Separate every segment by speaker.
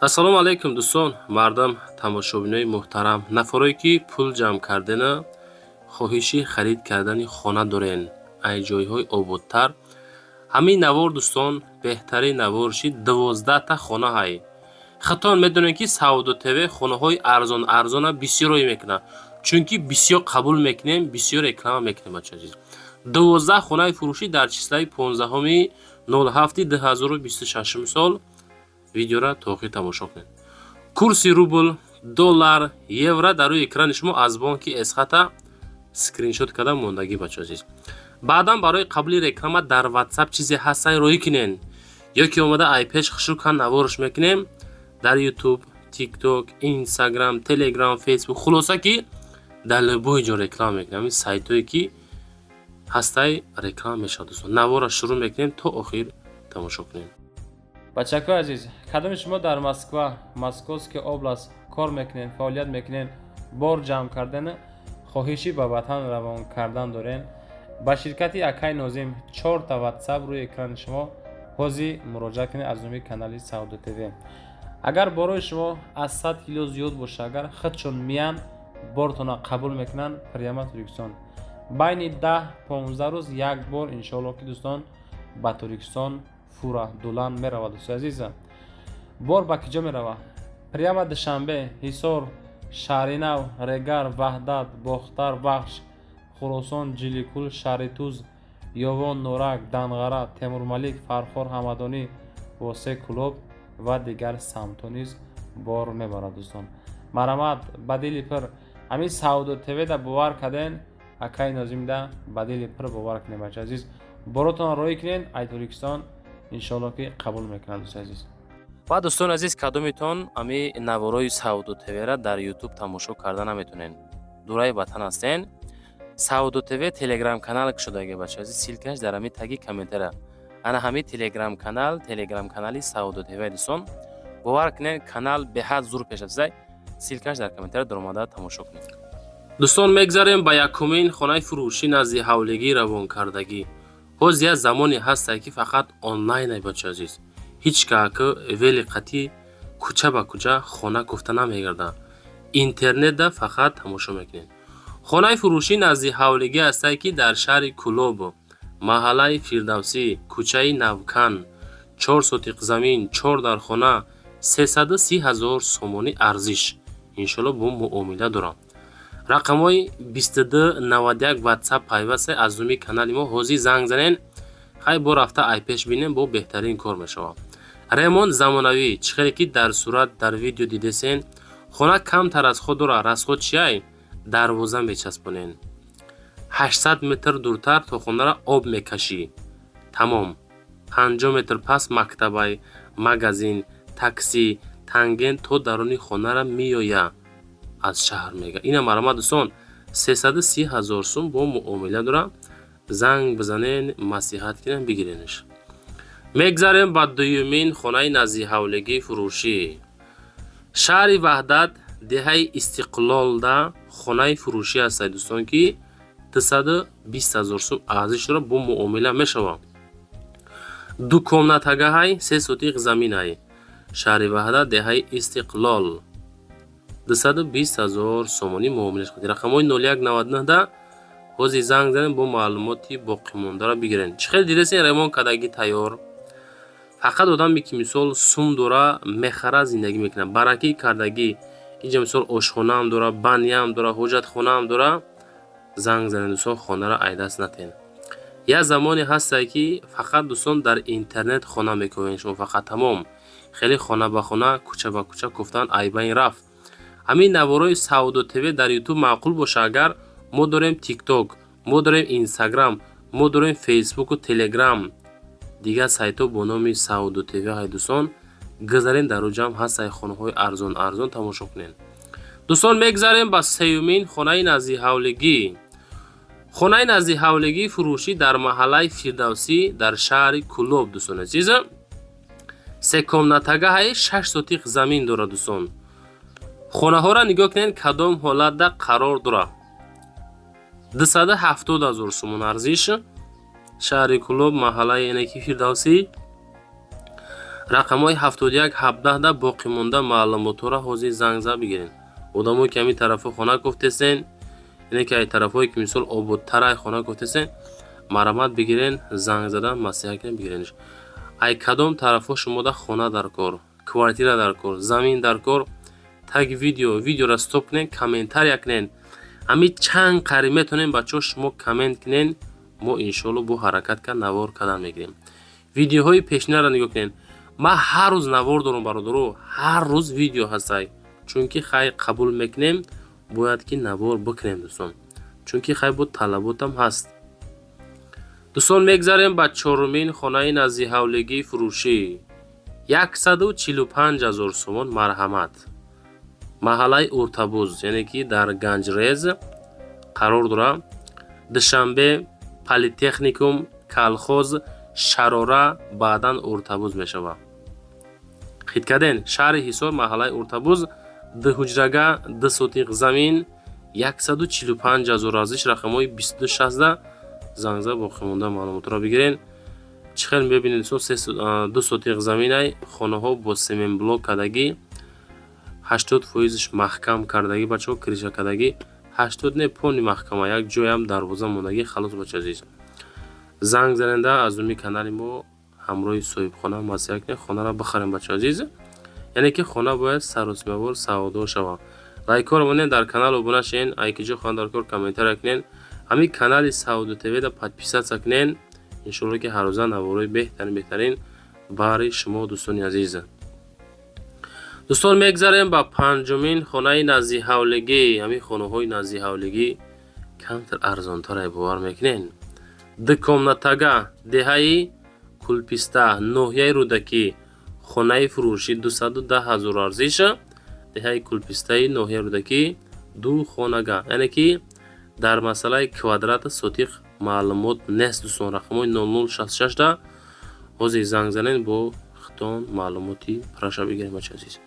Speaker 1: Ассалому алайкум, дӯстон, мардам, тамошобинои муҳтарам, нафарое ки пул ҷамъ кардена, хоҳиши харид кардани хона дорен ай ҷойҳои ободтар. Ҳамин навор, дӯстон, беҳтарин навор шид. 12-та хона ҳай. Хатон медонем, ки Савдо ТВ хонаҳои арзон арзона бисёр роӣ мекунад, чунки бисёр қабул мекунем, бисёр реклама мекунем. Бача азиз, 12 хонаи фурӯшӣ дар числаи 15-07-2026 сол. Видеора то охир тамошо кунед. Курси рубл, доллар, евро дар рӯи экрани шумо аз бонки Эсхата скриншот карда мондагӣ. Бача азиз, баъдан барои қабули реклама дар Ватсап чизе ҳастай, роҳӣ кунен ё ки омада айпеш хушрӯ кан, наворш мекунем дар Ютуб, Тикток, Инстаграм, Телеграм, Фейсбук. Хулоса, ки дар любой ҷо реклама мекунем. Ҳамин сайтое ки ҳастай, реклама мешавад. Дӯстон, навора шурӯъ мекунем, то охир тамошо кунем.
Speaker 2: Бачакои азиз, кадоми шумо дар Москва, Московский область кор мекунед, фаъолият мекунед, бор ҷамъ кардан, хоҳиши ба ватан равон кардан дорен, ба ширкати акай Нозим, чорта Ватсап рӯи экрани шумо, ҳозир муроҷиат кунед. Аз номи канали Савдо ТВ, агар борои шумо аз 100 кило зиёд боша, агар худшон миян, бортона қабул мекунанд прямо Тоҷикистон. Байни 10-15 рӯз як бор, иншоалло, ки, дӯстон, ба Тоҷикистон фура дулан меравад. Дӯстои азиза, бор ба киҷо меравад? Прямо Душанбе, Ҳисор, Шаҳринав, Регар, Ваҳдат, Бохтар, Вахш, Хуросон, Ҷиликул, Шаҳритуз, Ёвон, Норак, Данғара, Темурмалик, Фархор, Ҳамадонӣ, Восе, Кӯлоб ва дигар самтҳо низ бор мебарад. Дӯстон, марҳамат, ба дили пир ҳамин Савдо ТВда бовар карден, акаи Нозимда ба дили пир бовар кунед. Бача азиз, боротонро роҳӣ кунед ай Тоҷикистон, иншоалло, ки қабул мекунад, дӯстои азиз.
Speaker 1: Ва, дӯстони азиз, кадометон ами наворои Савдо ТВра дар Ютуб тамошо карда наметонен, дураи ватан ҳастен, Савдо ТВ Телеграм канал кушодаги. Бача азиз, ссылкаш дар ҳами таги комментара. Ана ҳами Телеграм канал, Телеграм канали Савдо ТВ. Дӯстон, бовар кунед, канал беҳад зур пешрафтазай. Ссылкаш дар комментара, даромада тамошо кунед. Дӯстон, мегзарем ба якумин хонаи фурӯшӣ назди ҳавлигӣ равонкардагӣ. Ҳоз як замоне ҳастае, ки фақат онлайн ай. Бача азиз, ҳеҷ каак вели қатӣ кӯча ба кӯча хона гуфта намегардад, интернетда фақат тамошо мекунед. Хонаи фурӯшӣ назди ҳавлигӣ ҳастае, ки дар шаҳри Кӯлоб, маҳаллаи Фирдавсӣ, кӯчаи Навкан, 4 сотиқ замин, чор дархона, 330 000 сомонӣ арзиш, иншоалло, бо муомила дорам. Рақамҳои 2291 Ватсап пайвасте. Аз номи канали мо ҳозир занг занен. Хай, бо рафта айпеш бинем, бо беҳтарин кор мешавад. Ремонт замонавӣ, чӣ хеле ки дар сурат, дар видео дидесен. Хона камтар расход дорад. Расход чиай? Дарвоза мечаспонен, 800 метр дуртар то хонаро об мекашӣ, тамом. 50 метр пас мактабай, магазин, такси, тангент то даруни хонара меоя аз шаҳр, мега. Ина, марҳамат, дӯстон, 330 000 сум, бо муомила дорад. Занг бизанен, маслиҳат кунем, бигиренаш. Мегзарем ба дуюмин хонаи назди ҳавлигии фурӯшӣ. Шаҳри Ваҳдат, деҳаи Истиқлолда хонаи фурӯшӣ ҳастад, дӯстон, ки 220 000 сум арзиш дорад, бо муомила мешавад. Ду комнатагаҳай, 3 сотиқ заминай. Шаҳри Ваҳдат, деҳаи Истиқлол, 220 000 сомонӣ муомила шуд. Рақамҳои 0199-да ҳозир занг занем, бо маълумоти боқимондаро бигирен. Чӣ хеле дидесен, ремонт кардагӣ, тайёр. Фақат одаме ки, мисол, сум дора, мехара, зиндагӣ мекунад. Баракӣ кардагӣ. Инҷа, мисол, ошхонаам дора, баняам дора, ҳоҷатхонаам дора. Занг занед, дӯстон, хонаро айдаст натен. Як замоне ҳастае, ки фақат, дӯстон, дар интернет хона мекунед шумо, фақат, тамом. Хеле хона ба хона, кӯча ба кӯча гуфтан айбайн рафт. Ҳамин наворои Савдо ТВ дар Ютуб маъқул боша агар, мо дорем Тикток, мо дорем Инстаграм, мо дорем Фейсбуку Телеграм, дигар сайтҳо бо номи Савдо ТВ ҳай. Дӯстон, гузарем, дар уҷам ҳастаи хонаҳои арзон арзон, тамошо кунед. Дӯстон, мегзарем ба сеюмин хонаи назди ҳавлигӣ. Хонаи назди ҳавлигии фурӯшӣ дар маҳаллаи Фирдавсӣ, дар шаҳри Кӯлоб. Дӯстони азиз, се комнатагаҳаи, 6 сотиқ замин дорад. Дӯстон, хонаҳоро нигоҳ кунед, кадом ҳолатда қарор дорад. 270 000 сомон арзиш. Шаҳри Кӯлоб, маҳаллаи эне ки Фирдавсӣ. Рақамҳои 71 17 да боқимонда маълумотҳоро ҳозир занг зад бигирен. Одамое ки ҳамин тарафҳо хона гуфтесен, ине ки ай тарафҳое ки мисол ободтарай хона гуфтесен, марамат бигирен, занг зада маслиҳат кунен, бигиренш. Ай кадом тарафҳо шумода хона дар кор, квартира дар кор, замин дар кор, таги видеоро стоп кунен, комментария кунен. Ҳамин чанд қариб метавонем бачаҳо шумо коммент кунен, мо иншоалло бо ҳаракат кард навор кардан мегирем. Видеоҳои пешинаро нигоҳ кунен. Ман ҳар рӯз навор дорам бародаро, ҳар рӯз видео ҳастай. Чунки хай қабул мекунем, бояд ки навор бикунем дӯстон. Чунки хай бо талаботам ҳаст. Дӯстон, мегзарем ба чорумин хонаи наздиҳавлигии фурӯшӣ. 145 000 сомон марҳамат. Маҳаллаи Уртабуз, яъне ки дар Ганҷрез қарор дорад. Душанбе, Политехникум, Калхоз, Шарора, баъдан Уртабуз мешавад. Хит карден, шаҳри Ҳисор, маҳаллаи Уртабуз, ду ҳуҷрага, 2 сотиқ замин, 145 000 арзиш, рақамҳои 2260 занг зад боқимонда маълумотро бигирен. Чӣ хел мебинед дӯстон, 2 сотиқ заминай, хонаҳо бо семенблок кардагӣ, 80%-ш маҳкам кардагӣ бачаҳо, криша кардагӣ, 80 не пони маҳкама, як ҷоям дарвоза мондагӣ, халос бача азиз. Занг заненда аз думи канали мо ҳамроҳи соҳибхона маслиҳат кунед, хонаро бихарем бача азиз. Яъне ки хона бояд саросимавор савдо шавад. Лайкҳоро монед, дар канал обуна шавед, ай ки ҷо хона дар кор комментария кунед, ҳамин канали Савдо ТВ-да подписаться кунед. Иншоалло ки ҳаррӯза наворҳои беҳтарин беҳтарин баҳри шумо дӯстони азиз. Дӯстон, мегзарем ба панҷумин хонаи наздиҳавлигӣ. Ҳамин хонаҳои наздиҳавлигӣ камтар арзонтарай, бовар мекунед. Ду комнатага, деҳаи Кулписта, ноҳияи Рӯдакӣ, хонаи фурӯшӣ 210 000 арзиш, деҳаи Кулпистаи ноҳияи Рӯдакӣ, ду хонага. Яъне ки дар масъалаи квадрата сотиқ маълумот нест дӯстон. Рақамҳои 0066 да ҳозир занг занед, бо хитон маълумоти праша бигирем бача азиз.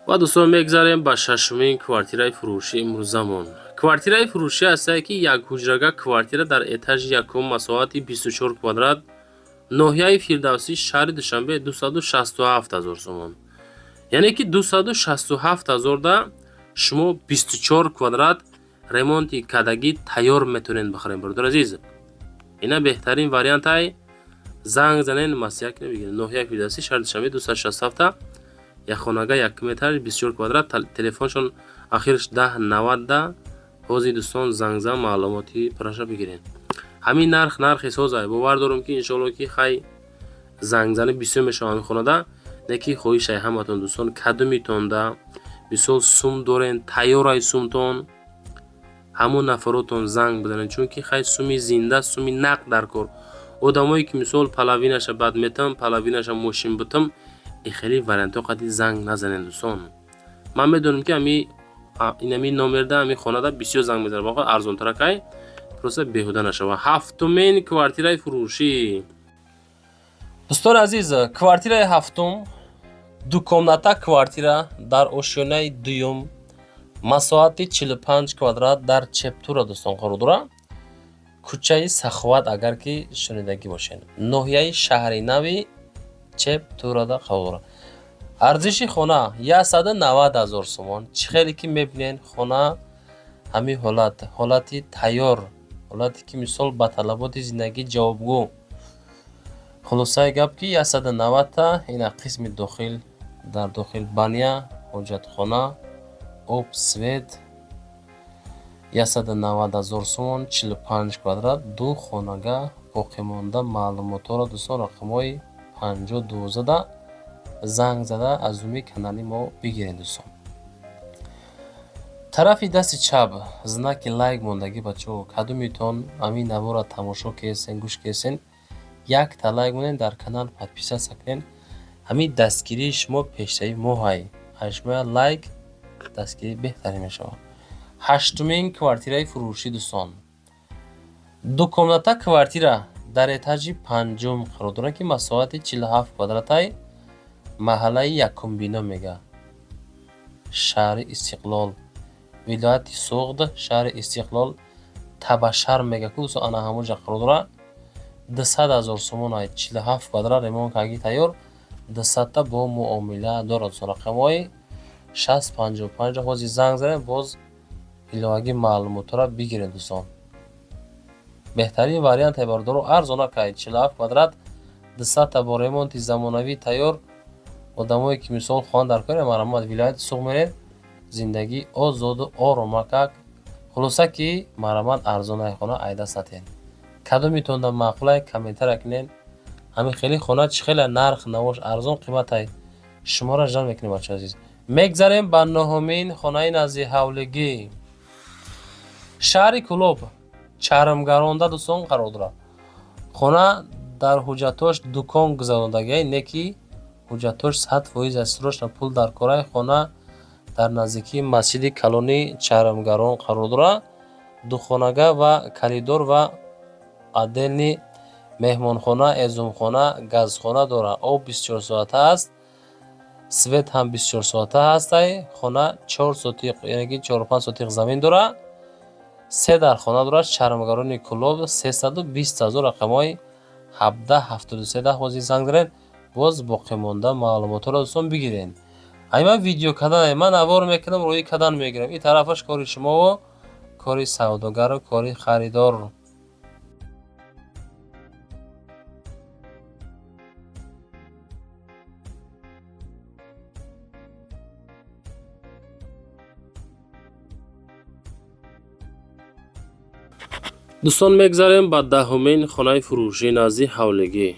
Speaker 1: Ва дӯстон, мегзарем ба шашумин квартираи фурӯшӣ имрӯзамон. Квартираи фурӯшӣ ҳастае ки як ҳуҷрага квартира дар этажи якум, масоҳати 24 квадрат, ноҳияи Фирдавсӣ, шаҳри Душанбе, 267 000 сомон. Яъне ки 267 000 да шумо 24 квадрат ремонти кардагӣ тайёр метавонед бихаред, бародар азиз. Ина беҳтарин вариантай. Занг занед, маслиҳат кунед, бигиред. Ноҳияи Фирдавсӣ, шаҳри Душанбе, 267, як хонага, як метр, 24 квадрат, телефоншон ахирш 1090 да. Ҳозир дӯстон занг зан маълумоти праша бигиред. Ҳамин нарх нархи созай, бовар дорам ки иншоалло ки хай зангзанӣ бисёр мешавад ҳамин хонада. Не ки хоҳишай ҳаматон дӯстон, кадомитонда мисол сум дорен, тайёрай сумтон, ҳамон нафаротон занг бизанед, чунки хай суми зинда, суми нақд дар кор. Одамое ки мисол половинаша бад метам, половинаша мошин бутам, хеле вариантҳо қади занг назанед дӯстон. Ман медонам ки ами инами номерда ами хонада бисёр занг мезанад, воқеан арзонтаракай, просто беҳуда нашава. Ҳафтумин квартираи фурӯшӣ. Дӯстони азиз, квартираи ҳафтум, дукомната квартира дар ошёнаи дуюм, масоҳати 45 квадрат, дар Чептура дӯстон қарор дорад. Кӯчаи Саховат, агар ки шунидагӣ бошед, ноҳияи Шаҳри Нави Чептурада қарор дорад. Арзиши хона 190 000 сомон. Чӣ хеле ки мебинед, хона ҳамин ҳолат, ҳолати тайёр, ҳолате ки мисол ба талаботи зиндагӣ ҷавобгӯ. Хулосаи гап ки 190 та ина қисми дохил, дар дохил баня, ҳоҷатхона, об, свет, 190 000 сомон, 45 квадрат, ду хонага. Боқимонда маълумотҳоро дӯстон рақамҳои 5012 да занг зада аз думи канали мо бигиред дӯстон. Тарафи дасти чап знаки лайк мондагӣ, бачаҳо. Кадомитон ҳамин наворро тамошо кесен, гӯш кесен, якта лайк монед, дар канал подписаться кунед. Ҳамин дастгирии шумо пешравии моҳай. Шумо лайк дастгирӣ беҳтарин мешавад. Ҳаштумин квартираи фурӯшӣ, дӯстон. Двухкомната квартира дар этажи панҷум қарор дорад, ки масоҳати 47 квадратай, маҳаллаи Якумбино мега. Шаҳри Истиқлол, вилояти Суғд, шаҳри Истиқлол, Табашар мега ку, дӯстон, ана ҳамон ҷа қарор дорад. 200 000 сомон ай, 47 квадрат, ремонт кардаги тайёр, 200-та бо муомила дорад. Дӯстон, рақамҳои 60 55 ҳозир занг занед, боз иловагӣ маълумотҳоро бигиред, дӯстон. Беҳтарин варианте, бародаро, арзона кай, 47 квадрат, 200-та бо ремонти замонавӣ тайёр. Одамое ки мисол хоҳанд дар кор, марҳамат, вилояти Суғд меред, зиндагӣ озоду оромакак. Хулоса ки марҳамат, арзонаи хона айдаст натиҳед. Кадомитонда маъқулай, комментария кунед. Ҳамин хели хона чӣ хеле нарх навош арзон қиматай, шуморо жал мекунем, бачаҳои азиз. Мегзарем ба нуҳумин хонаи назди ҳавлигӣ. Шаҳри Кӯлоб, Чармгаронда, дӯстон, қарор дорад. Хона дар ҳуҷҷатош дукон гузарондагиай, не ки ҳуҷҷатош 100% аст, срочно пул дар корай. Хона дар наздикии масҷиди калони Чармгарон қарор дорад. Духонага ва коридор ва отдельный меҳмонхона, ҳезумхона, газхона дорад. Об 24 соата аст, свет ҳам 24 соата ҳастай. Хона 4 сотиқ, яъне ки 4-5 сотиқ замин дорад, се дархона дорад. Чармгарони Кӯлоб, 320 000, рақамҳои 17 73 ҳозир занг занед, боз боқимонда маълумотҳоро, дӯстон, бигиред. Ай ман видео кардан, ман навор мекунам, рӯӣ кардан мегирам. Ин тарафаш кори шумову кори савдогару кори харидор. Дӯстон, мегзарем ба даҳумин хонаи фурӯшӣ назди ҳавлигӣ.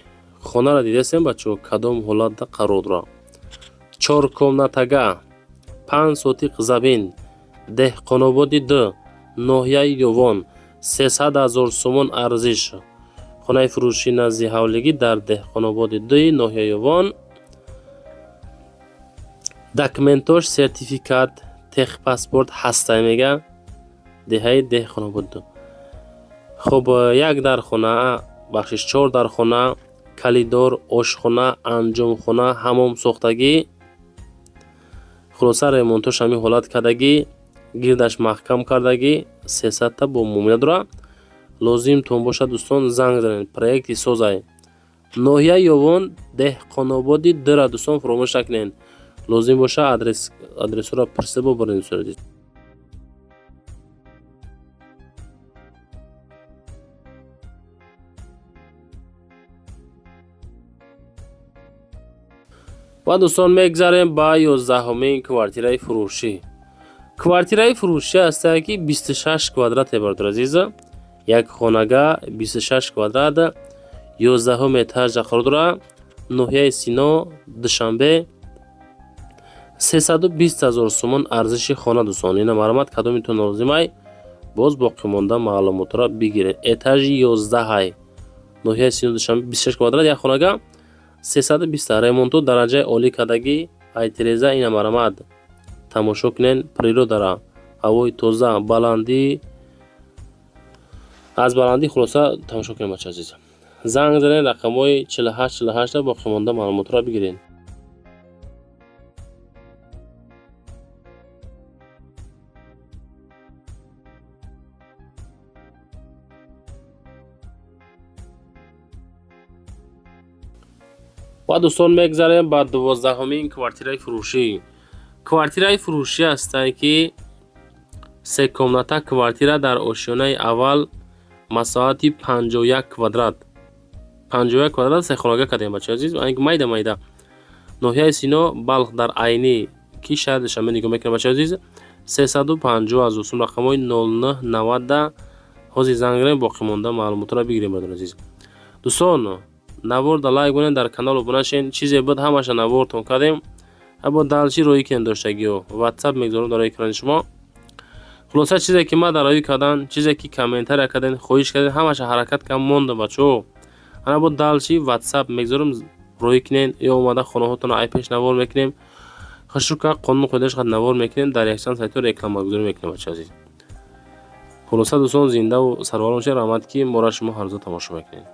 Speaker 1: Хонаро дидастем, бачаҳо, кадом ҳолатда қарор дорад. Чоркомнатага, 5 сотиқ замин, Деҳқонободи д, ноҳияи Ёвон, 300 000 сомон арзиш. Хонаи фурӯшӣ назди ҳавлигӣ дар Деҳқонободи д, ноҳияи Ёвон. Документош сертификат, техпаспорт ҳастай, мега, деҳаи Деҳқонобод. Хуб, як дархона, бахшиш, чор дархона, коридор, ошхона, анҷомхона, ҳамом сохтагӣ. Хулоса, ремонтош ҳамин ҳолат кардагӣ, гирдаш маҳкам кардагӣ, 300-та бо муомила дорад. Лозимтон бошад, дӯстон, занг занед. Проекти созай. Ноҳияи Ёвон, Деҳқонободи дра, дӯстон, фаромӯш накунед. Лозим боша, адресҳоро пурсида бубаред, дӯстони азиз. Ва, дӯстон, мегзарем ба 11-умин квартираи фурӯшӣ. Квартираи фурӯшӣ ҳастае, ки 26 квадрате, бародари азиз, як хонага, 26 квадрат, 11-ум этажа қарор дорад, ноҳияи Сино, Душанбе, 320 000 сомон арзиши хона, дӯстон. Ина марҳамат, кадомитон лозимай, боз боқимонда маълумотро бигиред. Этажи 11-ай, ноҳияи Сино, Душанбе, 26 квадрат, як хонага, 320, ремонту дараҷаи олӣ кардагӣ. Ай тиреза ина марҳамат, тамошо кунед природара, ҳавои тоза, баландӣ аз баландӣ. Хулоса, тамошо кунед, бача азиз. Занг занед рақамҳои 48 48, боқимонда маълумотро бигиред. Ва, дӯстон, мегзарем ба 12-умин квартираи фурӯшӣ. Квартираи фурӯшӣ ҳастанд, ки секомната квартира дар ошёнаи аввал, масоҳати 51 квадрат, 51 квадрат, сехонага кардем, бачаи азиз, майда майда. Ноҳияи Сино, Балх, дар Айнӣ, ки шаҳри Душанбе нигоҳ мекунад, бачаи азиз, 350 000 сум, рақамҳои 09 90 ҳозир занг занед, боқимонда маълумотро бигирем, бародари азиз. Дӯстон, наворда лайк кунед, дар канал обуна шавед. Чизе буд, ҳамаша навортон кардем, бо дальше роӣ кунед доштагиҳо. Ватсап мегузорам дар экрани шумо. Хулоса, чизе ки ман дар роӣ кардан, чизе ки комментария кардем, хоҳиш кардем, ҳамаша ҳаракат кардам, мондам, бачаҳо. Ана бо дальше WhatsApp мегзорам, роӣ кунен ё омада хонаҳотонро ай пеш навор мекунем, хушука қонуну қоидааш қад навор мекунем, дар якчанд сайтҳо рекламагузорӣ мекунем, бачаҳо азиз. Хулоса, дӯстон, зиндаву сарбаланд бошед. Раҳмат, ки моро шумо ҳаррӯза тамошо мекунед.